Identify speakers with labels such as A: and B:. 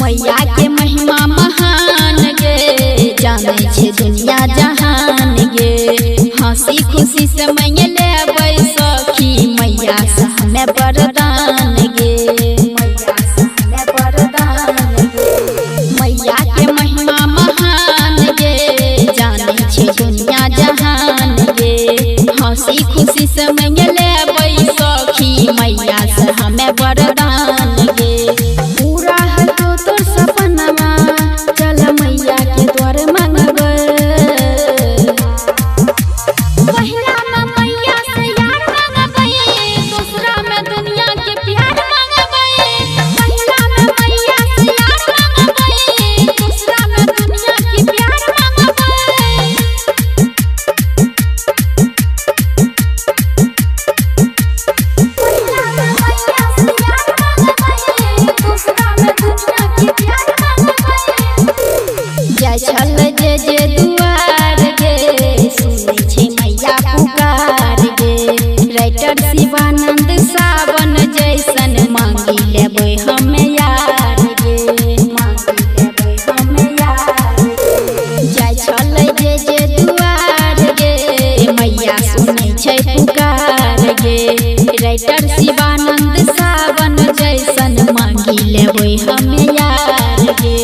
A: मैया के महिमा महान गे, जानै छै दुनिया जहान गे। हंसी खुशी से मैया लेबै सखी, मैया से हमें वरदान गे। मैया से हमें वरदान गे। मैया के महिमा महान गे, जानै छै दुनिया जहान गे। हंसी खुशी से मैया लेबै सखी, मैया से हमें वरदान गे। पूरा हेतौ तोर सपनमा, चल मैया के द्वार मंगबै। पहिला में मैया से यार मंगबै, दूसरा में दुनिया के प्यार मंगबै। पहिला में मैया से यार मंगबै, दूसरा में दुनिया के प्यार मंगबै। पहिला में मैया से यार मंगबै, दूसरा में दुनिया के प्यार मंगबै। जाइ छल जे जे दुआर गे, सुनै छै मैया पुकार गे। राइटर शिवानंद सावन जैसन मांगी लेबै हम यार गे। मांगी लेबै हम यार गे। जाइ छल जे जे दुआर गे, मैया सुनै छै पुकार गे। राइटर शिवानंद सावन जैसन मांगी लेबै हम यार गे।